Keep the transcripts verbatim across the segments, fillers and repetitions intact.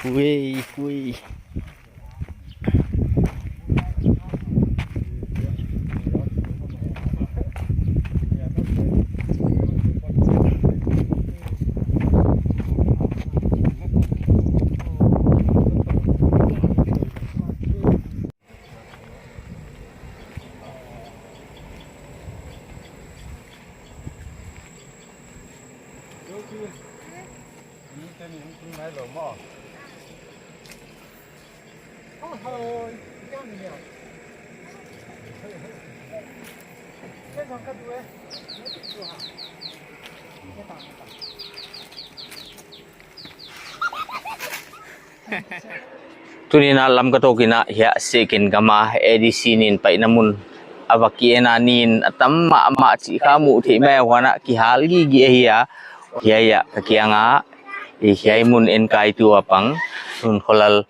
Hui, hui. Tuni'n a Lamka toh kipan a hiai Sehken gam a A D C nin paina mun a va ki en a, nin a tam mahmah chih kha mu thei mai a, huan a kihal gige ahi a. Hiai a ka kiang a, i hiai mun enkaitu a pang, Nunkholal,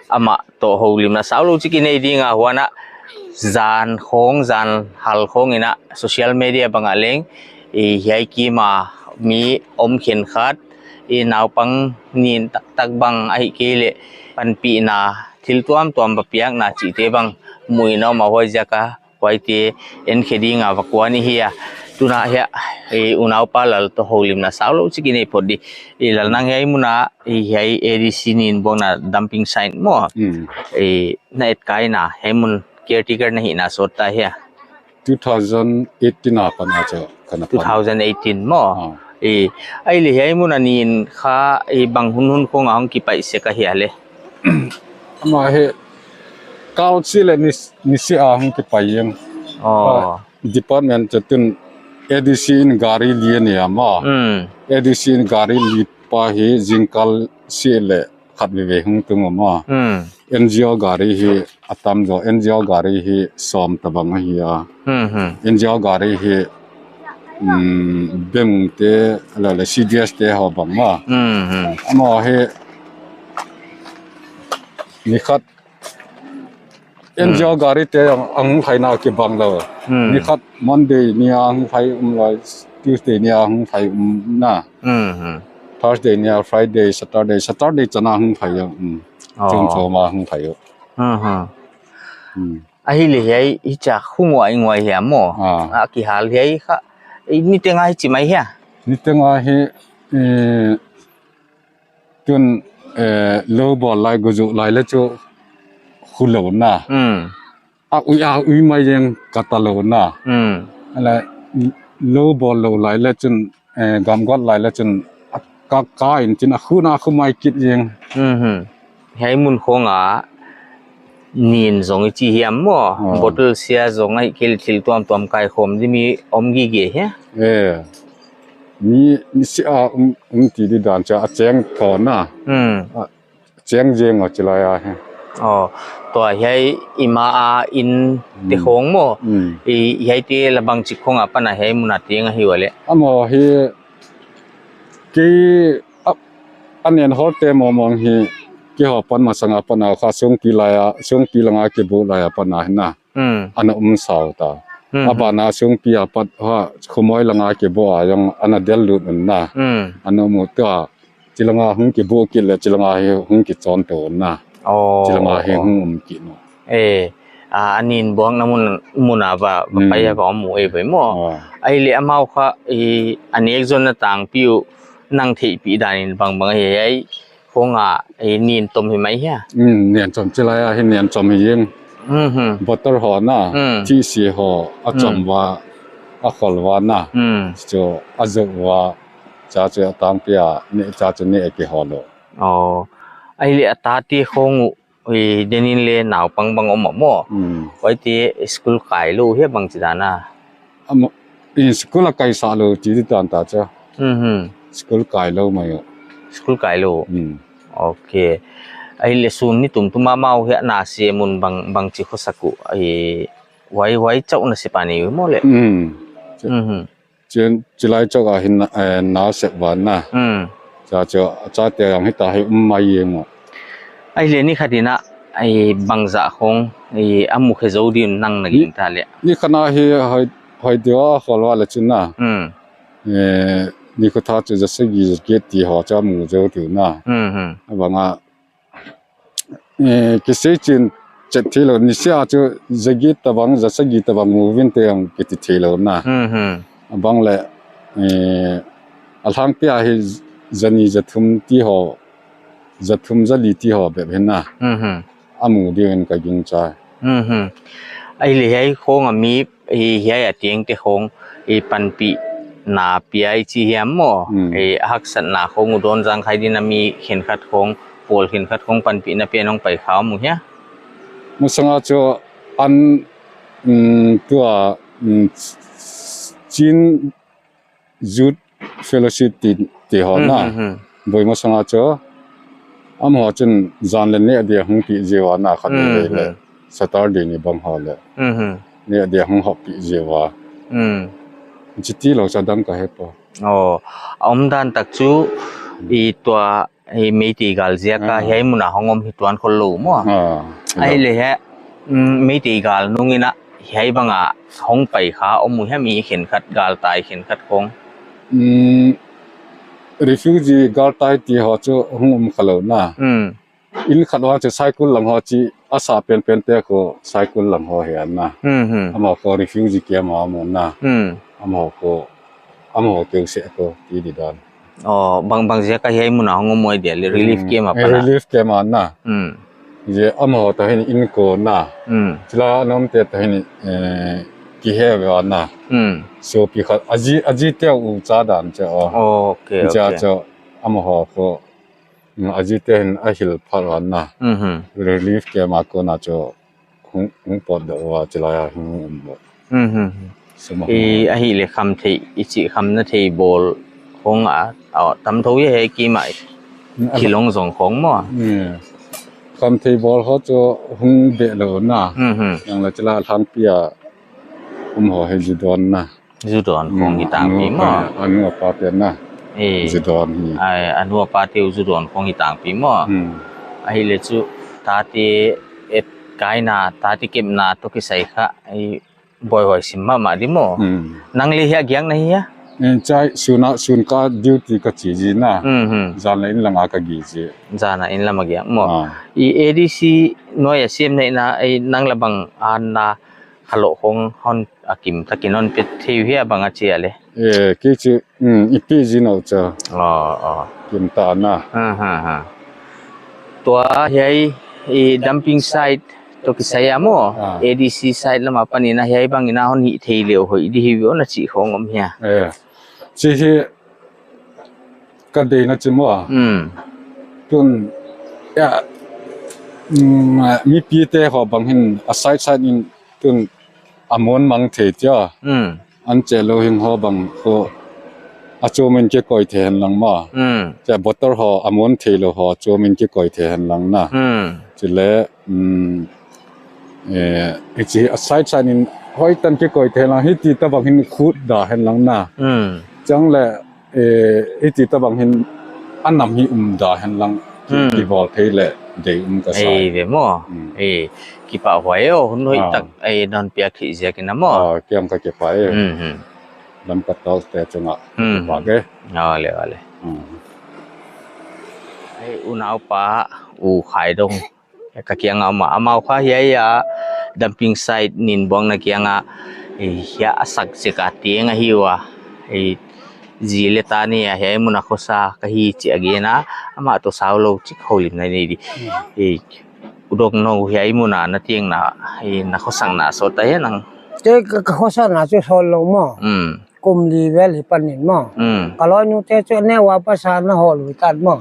amah toh houlimna saulou chik i nei ding a, huan a zan khong, zan hal khong in a social media bang ah leng i hiai kim a mi om khenkhat, i naupang nin taktak bang ahihkeileh panpihna thil tuamtuam va piakna chihte bang mu in a om a, huaiziak a huaite enkhe ding a va kuan i hi a. Tun a hiai, i unaupa Lal toh houlimna saulou chik i nei phot di. I Lal, nang hiai mun a, i hiai A D C nin buakna dumping site maw, Mm. i na etkaina hiai mun caretaker na hihna sawt ta hia? Two thousand eighteen apan a chu ka na pan. Two thousand eighteen maw? Ah. I, ahihleh hiai mun a nin kha i bang hunhun khong a hong kipaih sek ahia le? Amah hi kal si leh ni, ni si a hong kipaih jeng. Oh. Ah, department chu tun A D C in gari li a ni a maw. Mm. A D C in gari li pa hi zingkal si leh khat veve hong tung a maw. Hmm. N G O gari hi a tam zaw, N G O gari hi sawm tabang ahi a. Hmm, hmm. N G O gari hi, mm, Bem te, lale C D S te haw bang maw. Hmm, hmm. Amah hi ni khat N G O Hmm. gari te a hong phaina kibang lou. Hmm. Ni khat Monday ni a hong phai um lai, Tuesday ni a hong phai um na. Hmm, hmm. Thursday ni a, Friday, Saturday, Saturday chan a hong phai a, um. Oh. Chom chom a hong phai a. Hmm, hmm. Hmm. Ahihleh hiai, hichia hong uai nguai hia maw? Ah. A kihal hiai kha, i niteng a hi chi mai hia? Niteng a hi, eh, tun, eh, lou bawl lai, guzu lai leh chu khu lou na. Hmm. A ui, a ui mai jeng ka ta lou na. Hmm. Ahihleh lou bawl lou lai leh chun, eh, gamguat lai leh chun a ka, ka in chin a khu na khu mai kit jeng. Hmm, hmm. Hiai mun khong a nin zong i chi hiam maw? Ah. Bottle sia zong ahihkeileh thil tuamtuam kaikhawm di mi om gige hia? Eh. Mi, mi si a um, um ti di dan chu a cheng thawn na. Hmm. A cheng jeng a chi lai a hi. Oh, tua hiai i ma a inn te Hmm. khong maw? Hmm. I, hiaite la bangchik khong apan a hiai mun a teng ahi ua le? Amah hi kei a, a nen hol te mawngmawng hi kei haw pan masang apan a kha Songpi lai a, Songpi langa kibu lai apan a hi na. Hmm. Ana um sau ta. Hmm. A ban a Songpi apat ha Khumoi langa kibu a jong ana del lut un na. Hmm. Ana um tua. Chi langa hong kibu kit leh chi langa hi hong kichon tou na. Oh. Chi langa hi hong um kit na. Eh, a, a nin buakna mun, mun a va, va Hmm. pai a va om uh ei ve maw. Oh. Ahihleh amau kha, i, a nek zonna tangpi uh nang theihpih dan in bangbang ahi ai. Khong a, i, nin tom hi mai hia? Hmm, nin tom chi lai a hi nin tom hi jeng. Hmm, hmm. Bottle haw na, Hmm. T C haw, a Hmm. chom va, a khol va na. Hmm. Chu a zou va, cha chu a tangpi a, ni cha chu ni a kihawl lou. Oh. Ahihleh a tate khong uh, i, denin leh naupang bang om a maw. Hmm. Huaite school kai lou hia bangchi dan a? Amah, i school a kaisah lou chi di tan ta cha. Hmm, hmm. School kai lou mai uh. School kai lou. Hmm. Ok. Ahihleh sun ni tumtum a amau hiai na se mun bang, bangchi khosak uh. I, huai, huai chauh na se pa ni uh maw le? Hmm. Hmm, hmm. Chin, chi lai chauh a hin, eh, na sep van na. Hmm. Cha chu, chate ang hita hi um mai jeng uh. Ahihleh ni khat in a, i bangzah khong, i a mukhe zou din nang na Ni, gingta le? Ni khat na hi hoi, hoi dia khol va le chun na. Hmm. Eh, ni khu tha chu za sagi za giat ti haw cha mu zou tiu na. Hmm, hmm. A bang a, Eh, kisei chin chet theilou, nisia chu zagiat tabang, zasagi tabang mu vin te ang kiti theilou na. Hmm, hmm. Abang le, eh, a lhangpi a hi zani zathum ti ho, zathum zali ti ho bep hi na. Hmm, hmm. A mu di'n ka gingta. Hmm, hmm. Ahihleh hiai khong a mi, eh, hiai a tengte khong, eh, panpihna pia i chi hiam maw? Hmm. Eh, haksatna khong uh dawn zang khai ding a mi khenkhat khong, pawl khenkhat khong panpihna pia'n hong pai kha om uh hia? Masanga chu an, mm, tua, mm, Chin Youth Fellowship ti, ti ho na. Hmm, hmm, hmm. Boi masanga chu, amaho chun zan le neh dia hong pi zi ua na khat ni Hmm, le. Hmm. Saturday ni bang ho le. Hmm, hmm. Neh dia hong hawp pi zi ua. Hmm. Chiti lou sa dang ka he pah. Oh, a omdan tak chu i tua, i Meitei gal ziak a Ah. hiai mun a hong om hi tuan khollou maw? Ah, Ahihleh hiai, mm, Meitei gal nung in a hiai bang a hong pai kha om uh hia mi khenkhat galtai khenkhat khong? Mm, refugee galtai ti ho chu hong om khalou na. Hmm. Inn khat ua chu Saikul lang ho chi a sa penpen te khu Saikul lang ho hi a na. Hmm, hmm. Amaho khu refugee camp a om na. Hmm. Amaho khu, amaho keu se khu ti di dan. Oh, bang, bang ziak a hiai mun a hong om uh dia le relief Hmm. camp a Eh, pan a. Relief camp a na. Hmm. Zia amaho toh hi'n inn ko na. Hmm. Chila a nomte toh hi'n, eh, kihe ve a na. Hmm. Sopi khat a zi, a zi te uh cha dan che o. Oh, okay, Zia okay. chu amaho khu, mm, a zi te hi'n a hil phat ua na. Mhm. Relief camp a kona chu hong, hong potdoh ua chilai a hong om ua. Mhm. Sum a I hong om. Ahihleh khamtheih, i chih khamna thei bawl khong a, a tam thou hi hiai kim a Mm, a kilong zong khong maw? Mm. Khamtheih bawl ho chu hong beh lou na. Mhm. Yang la chila lhangpi a um ho hi zu dawn na. Zu dawn khong Mm, hi tang pi anu maw? a, anu a pa te na. Eh. Zu dawn hi. Ai, anu a pa te uh zu dawn khong hi tang pi maw? Mm. Ahihleh chu tate et kaina, tate kepna toh kisai kha, i boi hoi sim mahmah di maw? Mm. Nang le hiai a giak na hia? Eh, chai, sun a, sun ka duty ka chi zi na. Mm, mm. Zan le inn lang a ka gi zi. Zan a inn lam a giak maw? Ah. I A D C nuai a siam na in a, i nang la bang a na kha lou khong hon a kim takin hon pe thei uh hia bang a chi a le? Eh, kei chu, mm, i pi zi nou cha. Oh, oh. Kim ta na. Ha, ha, ha. Tua hiai, i dumping site toh kisai a maw? Ah. A D C site lam a pan in a hiai bang in a hon hih thei leh hoih di hi ve aw na chih khong om hia? Eh. Chi hi ka deihna chi maw? Hmm. Tun, ya, mm, mipi te ho bang hi'n a side side in tun a muan mang thei chia. Hmm. An che lou hing ho bang khu a chom in kikoih thei hen lang maw. Hmm. Chia bottle ho a muan theilou ho a chom in kikoih thei hen lang na. Hmm. Chile, mm, eh, hichi a side side in hoihtak kikoih thei hen lang, hiti tabang hi'n khut da hen lang na. Hmm. Chang le, eh, hiti tabang hi'n a nam hi um da hen lang ki, Hmm. kibawl thei le deih um ka sa. Ei, ve maw. Hmm. Ei, kipahhuai aw, hun hoihtak, Ah. ei, non piak hi ziak in a maw. Ah, kiang ka kipah e. Hmm, hmm. Lamka Talk te chunga Hmm. kipah ke. Ah, le, ah, le. Hmm. Ei, unaupa, U Khaidong. Ka kiang a om a, amau kha hiai a dumping site nin buakna kiang a, eh, hiai a sak chek a teng ahi ua. Eh, zi le ta nei a hiai mun a khosa ka hi chih a gen a, amah toh sau lou chik houlimna nei di. Hmm. Eh, U Dok nou hiai mun a na tengna, eh, na khosakna sawt ta hia nang? Te ka, ka khosakna chu sawt lou maw. Hmm. Kum li vel hi pan in maw. Hmm. Ka loinu te chu a neu a pasan a hawlh uh tan maw.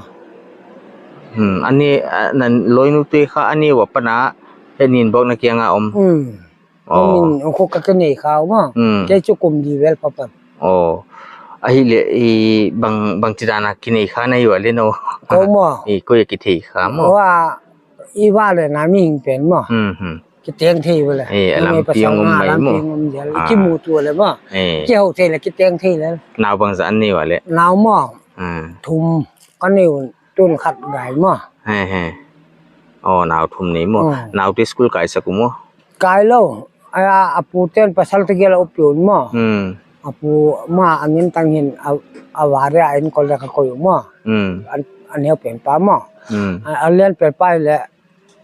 Hmm. A ne, a, na loinu te kha a neu a pan a, hiai nin buakna kiang a om. Hmm. Oh. Om in, khu ka kinei kha uh maw. Hmm. Kei chu kum li vel pha pan. Oh. Ahihleh, i bang, bangchi dan a kinei kha na hi ua le nou? Kou maw. I koi a kithei kha maw? Ua, i va le na mihing pen maw. Hmm, hmm. Kiteng thei ua le. Eh, a lampi hong um mai maw? Lampi hong um dia le. Ah. Kimu tou le maw. Eh. Kihou thei le, kiteng thei le. Nau bangzah nei ua le? Nau maw. Ah. Thum ka nei un, tun khat gai maw. He, he. Oh, nau thum nei maw. Hmm. Nau te school kai sak uh maw? Kai lou. A, a pu ten pasal te gel a upi un maw. Hmm. A pu ma angin tang hi'n a, a va re a in kol le ka koih uh maw. Hmm. An, an heu pen pa maw. Hmm. A, a lian pen pa le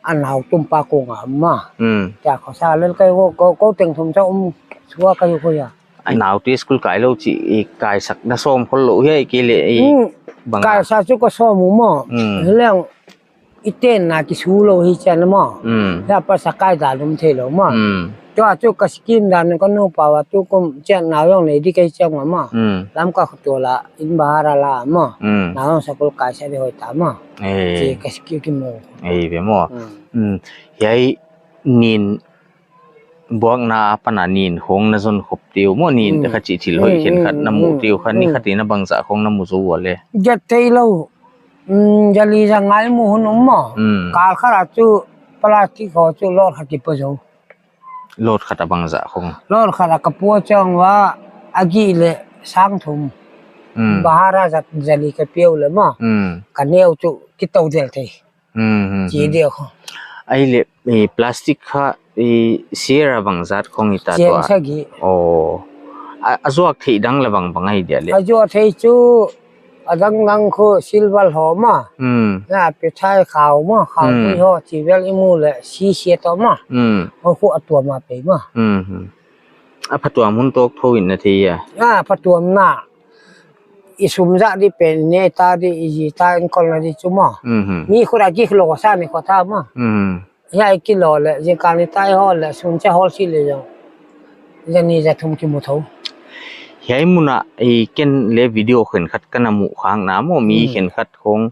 A nau tum pa kong a ma. Hmm. Tia khosa lel kai ko, ko, ko teng thum cha um sua kai ko ya. Ai, naute school kai lou chih, i kaisak na sawm khol lou hia, i kile, i Hmm. bang a. Kaisak chu ka sawm u ma. Hmm. Leng i tenna kisu lou hi chiang ma. Hmm. Ya pa sa kai dan um thei lou ma. Hmm. Tua chu ka scheme dan ka nu pa wa tu kum chiang na yong nei di kai chiang ma. Hmm. Lamka khutu la in bahara la ma. Hmm. Na yong school kaisak di hoi ta ma. Eh. Chi ka scheme ki mo. Eh, be mo. Hmm. Hmm. Hiai nin buakna apan a nin khong na zon khop tiu maw, nin Mm. kha chih thil hoih Mm, khenkhat mm, na mu mm, tiu kha, ni mm. khat in a bangzah khong na mu zou ua le. Giat thei lou. Mm, zali za nga i mu hun um maw. Mm. Kal khat a chu plastic khong chu load khat ki pua zou. Load khat a bangzah khong. Load khat a ka pua chiang ua a gih le sang thum. Mm. Bahara zat zali ka piau le maw. Mm. Ka neu chu ki tou del thei. Hmm, hmm, Chi hmm. dia kho. Ai le, eh, plastic kha, eh, sera bangzat khong i ta Chiang tua. sagi. Oh. A, a zuak thei dang la bang bang ai dia le. A zuak thei chu, a dang dang kho silver ho ma. Hmm. Na pe thai khau ma, khau Hmm. pui ho, chi vel i mu le, si sia to ma. Hmm. Ho kho a tua ma pe ma. Hmm, hmm. A phatuam hun tawk tho in na thei a. A phatuam na. I sum zah di pen ne ta di i zi ta in kol na di chu maw. Mhm. Mi khura ki khlo sa ni kho ta maw. Mhm. Ya i kilo le, zingkal ni tai hol le, sun cha hol si le zong. Zani za thum ki mu tho. Hiai mun a i ken le video khenkhat ka na mu khak na maw, mi Mm. khenkhat khong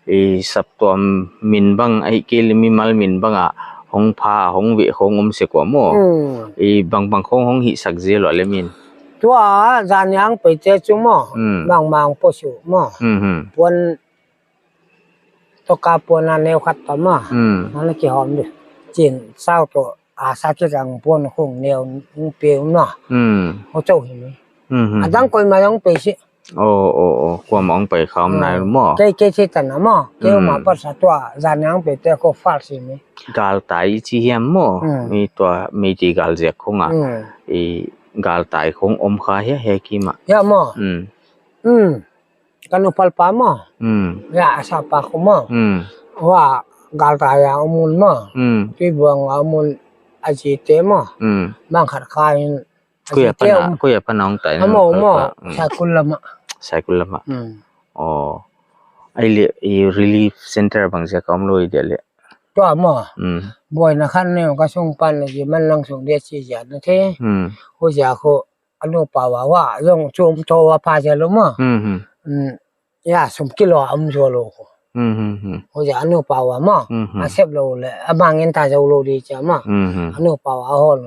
i saptuam min bang, ahihkeileh mimal min bang a hong pha, hong veh khong om sek ua maw. Mm. I bangbang khong hong hihsak zel ua le min. Tua, zaniang pei te chu maw. Mm. Bangmang po su maw. Mm, mm. Puan toh ka puan a neu khat ta maw. Mm. Ana ki hom di. Chin, sau toh, a sa ki rang puan khong neu, pe maw. Mm. Ho chau hi mi. Mm, mm, A dang mm. koi ma dang pei si. Oh, oh, oh. Kuamah hong pai kha om nai maw. Kei, kei thei tan a maw. Kei Hmm. ma pa sa tua, zaniang pei te ko fal si mi. Gal tai chi hiam maw. Hmm. Mi tua, mi ti gal ziak khong a. Hmm. I gal tai khong om kha hia, hia ki ma. Ya maw. Hmm. Hmm. Ka nu pal pa maw. Hmm. Ya, a sa pa ko maw. Hmm. Wa, gal tai a om un maw. Hmm. Tui buang a om un a zi te maw. Hmm. Bang khat kha in Kuya Ati pana, um. kuya pana hong tai Amo, na mo. Kalpa. Mm. Saikul lama. Saikul lama. Mm. Oh. Ai le, i relief center bang ziak a om lou i dia le. Tua mo. Mm. Buaina khat ne ka sung pan le ji man lang sung dia chi zia na the. Mm. Hu zia ko anu pa wa wa, zong chum to wa pa zia lou mo. Mm, mm. Mm. Ya, sum kilo a om zo lou ko. Hmm, hmm, hmm. Hu zia anu pa wa mo. Hmm, hmm. A sep lou le, a bang in ta zo lou di cha mo. Hmm, hmm. Anu pa wa a hol.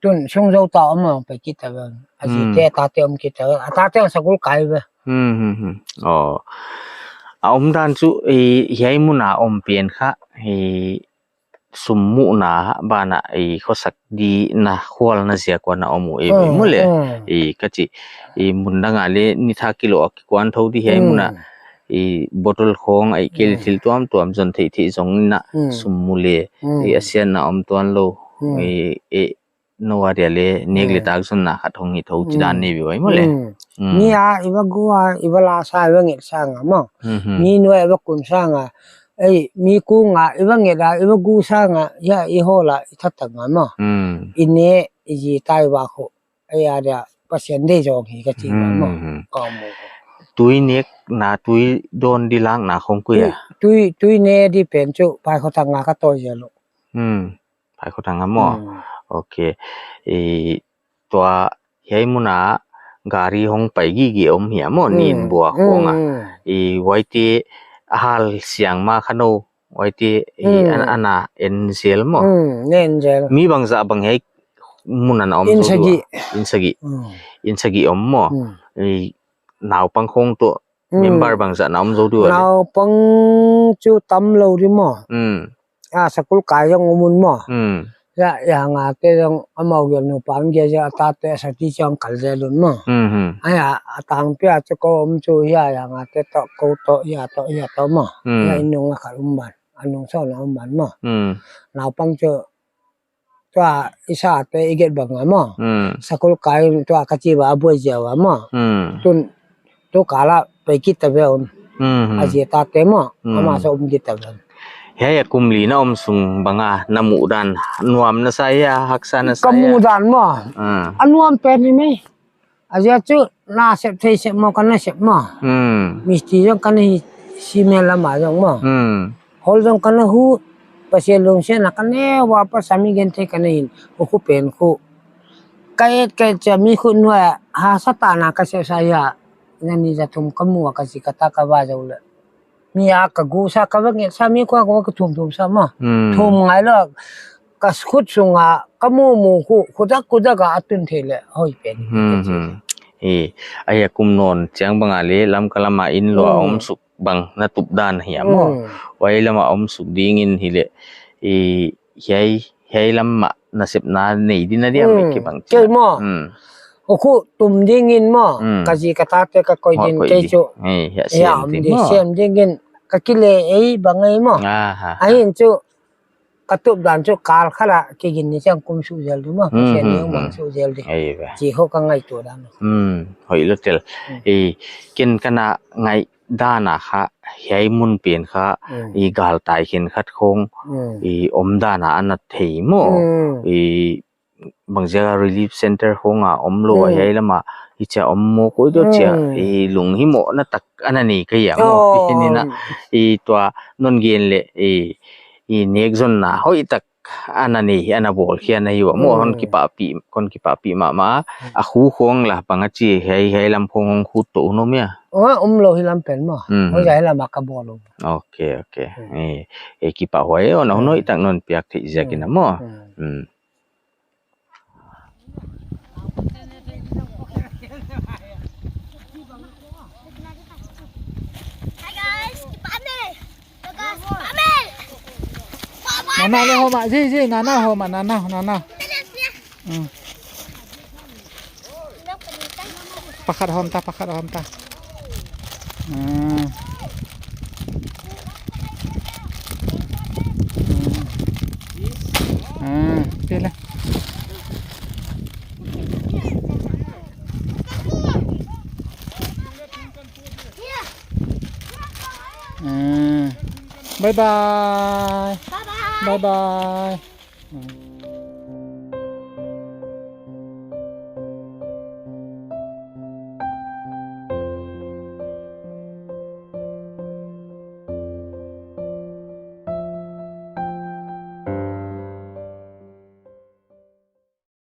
Tun sung zo ta om mo pe kit ta ve. A zi Hmm. te ta te om kit ta ve. A ta te sakul kai ve. Hmm, hmm, hmm. Oh. A om dan chu, eh, hiai mun a om pian kha, eh, sum muhna bana i khosak di na khual na ziak ua na om uh e Hmm, mu le. Hmm. I ka chi, i mun dang a le ni tha kilo a kikuan tho di hiai Hmm. mun a i bottle khong ahihkeileh Hmm. thil tuamtuam zon theih theih zong na Hmm. sum mu le. Hmm. I a sian na om tuan lou. Hmm. I, i no a dia le nek le Hmm. tak zon na khat hong hi tho chi dan Hmm. nei ve ua i mu le. Hmm. Hmm. Ni a i va gu a, i va la sa, i va ngel sa nga mo. Hmm, hmm. Ni nua i va kun sa nga. Ei, mi kung a, i va nget a, i va gu sa nga, ya, i hol a, i that ta nga mo. Hmm. I ne, i zi tai va kho. Ei a dia, Pasian dei zong hi ka chi va mo. Hmm, hmm. Ka mu. Tui nek na, tui don di lak na khong kuya. Tui, tui, tui ne di pen chu, pai kho ta nga ka toi zia lou. Hmm. Pai kho ta nga mo. Hmm. Ok. I tua hiai mun a gari hong pai gige om hia mo, Hmm. nin bua khong a. Hmm. I huaite a hal siang ma kha nou, huaite i Hmm. an, ana en zel mo. Hmm, en zel. Mi bangzah bang hiai mun a na om In zo sagi. Dua. In sagi. Hmm. In sagi om mo. Hmm. I naupang khong toh Hmm. member bangzah na om zo dua le. Naupang chu tam lou di mo. Hmm. A sakul kai zong om un mo. Hmm. Ya, ya nga te zong amau gel nu pang gel ya ta te sa ti chang kal zel un mo. Hmm, hmm. Ai a, a tang pia chu ko om chu ya, ya nga te toh ko toh ya toh ya toh mo. Hmm. Ya i nung a kal um ban. A nung so na um ban mo. Hmm. Naupang chu tua i sa te i get bang a mo. Hmm. Sakul kai tua ka chi va a buai zia va mo. Hmm. Tun tu kala pai kit ta ve un. Hmm, hmm. A zi ta te mo. Hmm. Ama sa um kit ta ve un. Hiai a kum li na om sung bang a na muhdan, nuam na sa hia, haksa na sa hia? Ka muhdan maw. Ah. A nuam pen hi mai. A ziak chu na sep thei sep maw, ka na sep maw. Hmm. Mistiri zong ka na hi, cement lam a zong maw. Hmm. Hol zong ka na huh, Pasian lungsiatna ka na, wa pa sami gen thei ka na hi, khu pen khu. Ka et ka et chia mi khu nuai, ha sa ta na ka sep sa hia, na ni za thum ka mu a ka zi ka ta ka va zou le. Mi a ka gu sa ka va nget sa mi khua ka va ka thum thum sa maw. Hmm. Thum ngai lou, ka khut sung a, ka mu mu khu, khu dak khu dak a a tun thei le, hoih pen. Hmm, hmm. Eh, a hia kum nawn chiang bang a le, Lamka lam a inn lua, hmm, om suk bang na tup dan hia maw. Hmm. Huai lam a om suk ding in hi le, eh, hiai, hiai lam mah nasepna nei di na diam, hmm, kibang kei maw. Hmm. Khu tum ding in maw. Hmm. Ka zi ka ta te ka koih, hua din koih kei di chu. Eh, hia, hia, siam om di di maw. Siam ding in ka kile ei bang ei maw. Aha. Ahin chu ka tup dan chu kal khat a kigin ni chiang kum suk zel di maw. Hmm, ka siam, hmm, ni bang, hmm, suk zel di. Ei ve. Chi ho ka ngaihtuah dan. Hmm, hoih lou tel. Hmm. Eh, ken ka na ngaih dan a kha, hiai mun pen kha, mm, i galtai khenkhat khong, mm, i omdan a ana thei maw. Mm. I bangziak a relief center khong a omlou a, mm, hiai lam a i chia om maw, koih deuh chia, mm, i lunghimohna tak ana nei ka hia maw. Oh. I hini na, i tua non gen le, i, i nekzonna hoih tak ana nei, ana bawl khia na hi ua maw. Hmm. Hon kipahpih, kon kipahpih mahmah. Hmm. A khu khong la bang a chi, hiai, hiai lam khong hong khu tou no mia. Oh, omlou hi lam pen maw. Hmm, hmm. Hoih zah hi lam a ka bawl lou. Ok, ok. Hmm. Eh, eh, kipahhuai, oh, na, hmm, hoih tak non piak theih ziak in a maw. Hmm. Hmm. Hi guys, kipahhuai. Nana le hawm a, zi, zi, nana hawm a, nana, nana. Hmm. Pakhat hawm ta, pakhat hawm ta. Ah. Hmm. Ah, pila. Ah. Bye bye. Bye bye. Bye bye. Hmm.